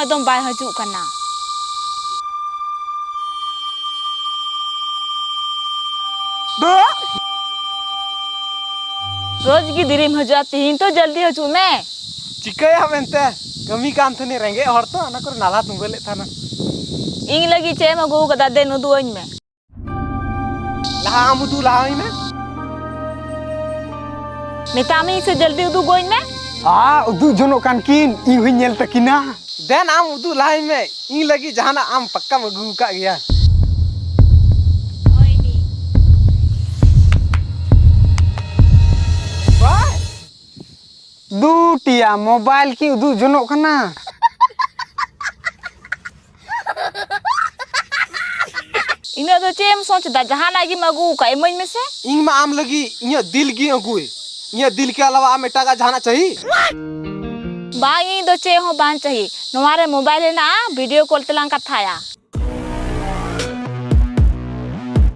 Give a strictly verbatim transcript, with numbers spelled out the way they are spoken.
ᱮᱠᱫᱚᱢ ᱵᱟᱭ ᱦᱤᱡᱩᱜ ᱠᱟᱱᱟ᱾ ᱨᱳᱡᱽ ᱜᱮ ᱫᱮᱨᱤᱢ ᱦᱤᱡᱩᱜᱼᱟ, ᱛᱤᱦᱤᱧ ᱛᱚ ᱡᱚᱞᱫᱤ ᱦᱤᱡᱩᱜ ᱢᱮ᱾ ᱪᱤᱠᱟᱹᱭᱟᱢ ᱮᱱᱛᱮ, ᱠᱟᱹᱢᱤ ᱠᱟᱱ ᱛᱟᱦᱮᱱᱤᱧ, ᱨᱮᱸᱜᱮᱡ ᱦᱚᱲ ᱛᱚ, ᱚᱱᱟ ᱠᱚᱨᱮ ᱱᱟᱞᱦᱟ ᱛᱩᱢᱵᱟᱹ ᱞᱮᱫ ᱛᱟᱦᱮᱱᱟ᱾ ᱤᱧ ᱞᱟᱹᱜᱤᱫ ᱪᱮᱫ ᱮᱢ ᱟᱹᱜᱩ ᱟᱠᱟᱫᱟ? ᱫᱮᱱ ᱩᱫᱩᱜ ᱟᱹᱧ ᱢᱮ᱾ ᱞᱟᱦᱟ ᱟᱢ ᱩᱫᱩᱜ ᱞᱟᱦᱟ ᱟᱹᱧ ᱢᱮ᱾ ᱢᱮᱛᱟᱢᱤᱧ ᱥᱮ, ᱡᱚᱞᱫᱤ ᱩᱫᱩᱜ ᱟᱹᱧ ᱢᱮ᱾ ᱟ, ᱩᱫᱩᱜ ᱡᱚᱱᱚᱜ ᱠᱟᱱ ᱠᱤᱱ, ᱤᱧ ᱦᱚᱸᱧ ᱧᱮᱞ ᱛᱟᱹᱠᱤᱱᱟ᱾ ᱫᱮᱱ ᱟᱢ ᱩᱫᱩᱜ ᱞᱟᱦᱟᱧ ᱢᱮ, ᱤᱧ ᱞᱟᱹᱜᱤᱫ ᱡᱟᱦᱟᱱᱟᱜ ᱟᱢ ᱯᱟᱠᱠᱟᱢ ᱟᱹᱜᱩ ᱟᱠᱟᱫ ᱜᱮᱭᱟ᱾ ᱵᱟᱭ᱾ ᱫᱩ ᱴᱤᱭᱟ ᱢᱳᱵᱟᱭᱤᱞ ᱠᱤ ᱩᱫᱩᱜ ᱡᱚᱱᱚᱜ ᱠᱟᱱᱟ? ᱤᱱᱟᱹᱜ ᱫᱚ ᱪᱮᱫ ᱮᱢ ᱥᱚᱪ ᱮᱫᱟ? ᱡᱟᱦᱟᱱᱟᱜ ᱜᱮᱢ ᱟᱹᱜᱩ ᱟᱠᱟᱫ, ᱤᱢᱟᱹᱧ ᱢᱮᱥᱮ᱾ ᱤᱧ ᱢᱟ ᱟᱢ ᱞᱟᱹᱜᱤᱫ ᱤᱧᱟᱹᱜ ᱫᱤᱞ ᱜᱮ ᱟᱹᱜᱩᱭ᱾ ᱤᱧᱟᱹᱜ ᱫᱤᱞ ᱠᱮ ᱟᱞᱟᱣᱟ ᱟᱢ ᱮᱴᱟᱜᱟᱜ ᱡᱟᱦᱟᱱᱟᱜ ᱪᱟᱹᱦᱤ? ᱵᱟᱝ, ᱤᱧ ᱫᱚ ᱪᱮᱫ ᱦᱚᱸ ᱵᱟᱝ ᱪᱟᱹᱦᱤ᱾ ᱱᱚᱣᱟ ᱨᱮ ᱢᱳᱵᱟᱭᱤᱞ ᱦᱮᱱᱟᱜᱼᱟ, ᱵᱷᱤᱰᱤᱭᱳ ᱠᱚᱞ ᱛᱮᱞᱟᱝ ᱠᱟᱛᱷᱟᱭᱟ᱾